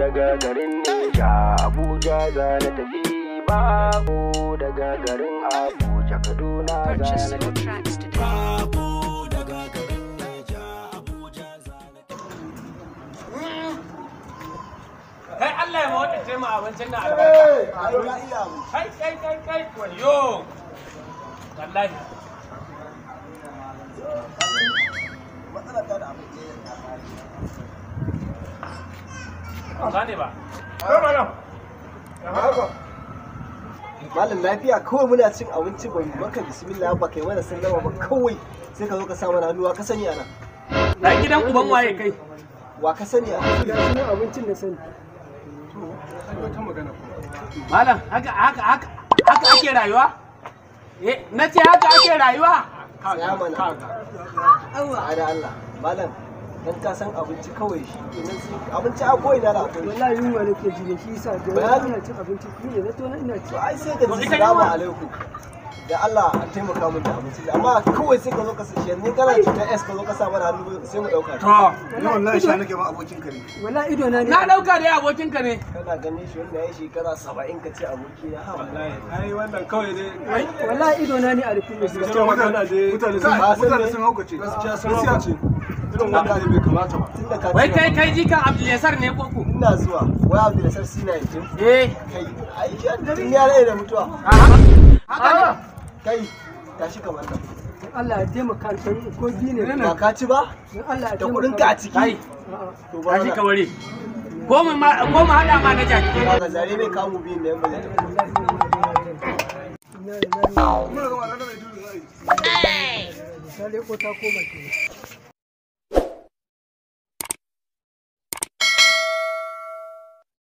Daga garin Neja Abuja za na tafi. Bako daga garin Abuja Kaduna za Purchase na your tafi. tracks today. Bako daga garin Neja Abuja za na tafi. Kai Allah ya mawata tema abincin nan albarka. Ai ka iya abu. Kai kai kai kai wayo. Wallahi. Matsalar ta da abinci ya kare. Ban gane ba. Malam lafiya kawai muna cin abinci ba mu maka bismillah ba kai mana sallama ba kawai sai ka zo ka sa mana hannu wa ka sani ana. Dan gidan uban waye kai? Wa ka sani ana. Ga shi nan abincin da sani. Malam haka haka haka haka ake rayuwa? Eh, na ce haka ake rayuwa? Tsaya mana. Allah da Allah. Malam dan ka san abinci kawai shi kenan sai abinci a ko ina da akwai. Wallahi yunwa nake ji ne shi yasa da Bayani. ina cin abinci ni ne na to na ina ci. To ai sai ka To ji ita salamu yunwa. alaikum. Da Allah a taimaka min da abinci amma kawai sai ka zo ka sa shi yanzu kana cutar S ka zo ka sa mana hannu sai mu dauka. To, Ni wallahi sha nake ma abokin ka ne. Wallahi ido na ne. na dauka dai abokinka ne. Kana ganin shi wanda ya yi shekara 70 ka ce aboki na ha. Ai wannan kawai dai Wallahi ido na ne a rufe ne. gaskiya magana dai Mutane Ka san sun mutane me? sun haukace. Gaskiya sun haukace. Irin wannan dai bai kamata ba. Tunda ka Wai ce kai kai jikan Abdul ne ko ku? Ina zuwa wai Abdul Sina yanzu. Eh. Kai ai shi tun ya rai da mutuwa. Haka ne. Kai tashi kamar nan. Dan Allah ya taimaka dan ko bi ne. Ba ka ci ba? Dan Allah ya Da taimaka. kuɗin ka a ciki. Kai, To ba tashi ka ware. Ko mu ma ko mu hada ma na jaki. Ba zare mai kamu biyun da yamma zai tafi. Inna lillahi wa inna ilaihi raji'un. Ta leko ta koma kenan.